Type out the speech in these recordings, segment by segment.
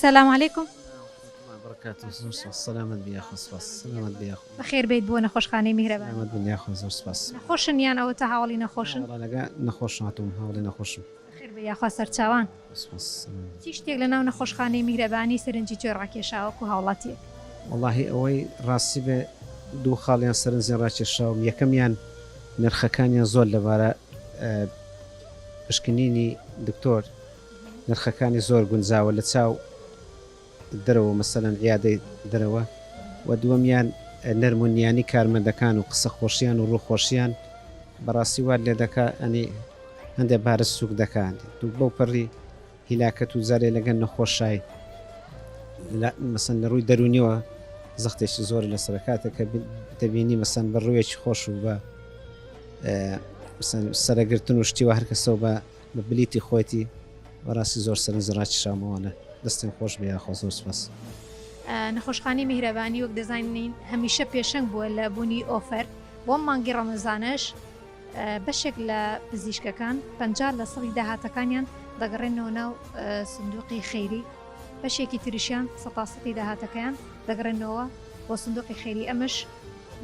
سلام علیکم. برکاته زۆر سپاس سەلامەت بی یاخوا سپاس سەلامەت بی یاخوا. بەخێر بێیت بۆ نەخۆشخانەی میهرەبانی. سەلامەت بن یاخوا زۆر سپاس. نەخۆشن یان ئەوەتا هاوەڵی نەخۆشن؟ وەڵا لەگە نەخۆش هاتووم هاوەڵی نەخۆشم. بەخێر بێی یاخوا سەرچاوان. سپاس سەلامەت. چی شتێک لەناو نەخۆشخانەی میهرەبانی سەرنجی تۆی ڕاکێشا وەکو هاوڵاتیەک؟ وەڵاهی ئەوەی ڕاستی بێ دوو خاڵیان سەرنجیان ڕاکێشاوم یەکەمیان نرخەکانیان زۆر لەبارە پشکنینی دکتۆر نرخەکانی زۆر گونجاوە لە چاو دەرەوە مەسەلەن عیادەی دەرەوە و دووەمیان نەرم و نیانی کارمەندەکان و قسە خۆشیان و ڕوو خۆشیان بەڕاستی وات لێ دەکا ئەنی هەندێ بارت سوک دەکا دوو بەو پەڕی هیلاکەت و جارێ لەگەل نەخۆشای مەسەن لە ڕووی دەرونیەوە زەختێکی زۆر لەسەر کاتێک کە دەبینی مەسەن بە ڕوویەکی خۆش و بە سەرەگرتن و شتیوە هەر کەسەوە بە بە بلیتی خۆیتی بەڕاستی زۆر سەرنج ڕاکیشام ئەوانە دەستێن خۆش بێ یاخوا زۆر سپاس. نەخۆشخانەی میهرەبانی وەک دەزانین هەمیشە پێشەنگ بووە لە بوونی ئۆفەر بۆ مانگی ڕەمەزانەش بەشێک لە پزیشکەکان 50 لە سەدی داهاتەکانیان دەگەڕێنەوە ناو سندوقی خەیری بەشێکی تریشیان سەتا سەتی داهاتەکەیان دەگەڕێنەوە بۆ سندوقی خەیری ئەمەش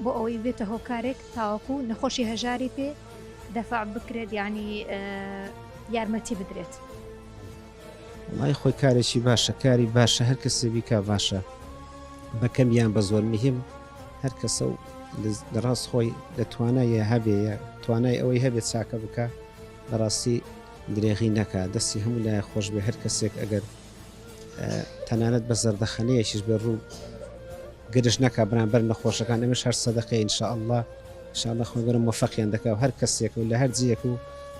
بۆ ئەوەی بێتە هۆکارێک تاوەکو نەخۆشی هەژاری پێ دەفع بکرێت یانی یارمەتی بدرێت. وەڵای خۆی کارێکی باشە کاری باشە هەر کەسێ بیکا باشە بە کەم یان بە زۆر مهم هەر کەسە و لە ڕاست خۆی لە توانای یا هەبێ یا توانای ئەوەی هەبێت چاکە بکە بەڕاستی درێغی نەکا دەستی هەموو لایە خۆش بێ هەر کەسێک ئەگەر تەنانەت بە زەردەخەنەیەکیش بێ ڕوو گرژ نەکا بەرامبەر نەخۆشەکان ئەمەش هەر سەدەقەیە ان شاء اللە ان شاء اللە خوای گەورە مۆفەقیان دەکا و هەر کەسێک و لە هەر جێیەک و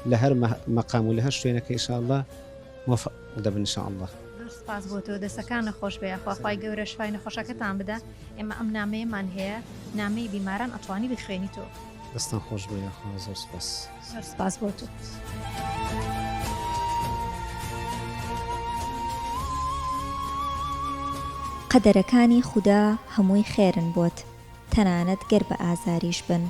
لە هەر مەقام و لە هەر شوێنەکە ان شاء اللە مۆفەق دەبن ان شاء اللە. زۆر سوپاس بۆ تۆ دەسەکانت خۆش بێ یاخوا خوای گەورە شفای نەخۆشەکەتان بدا ئێمە ئەم نامەیەمان هەیە نامەی بیماران ئەتوانی بیخوێنیتەوە. دەستان خۆش بێ یاخوا زۆر سوپاس. زۆر سوپاس بۆ تۆ. قەدەرەکانی خودا هەمووی خێرن بۆت تەنانەت گەر بە ئازاریش بن.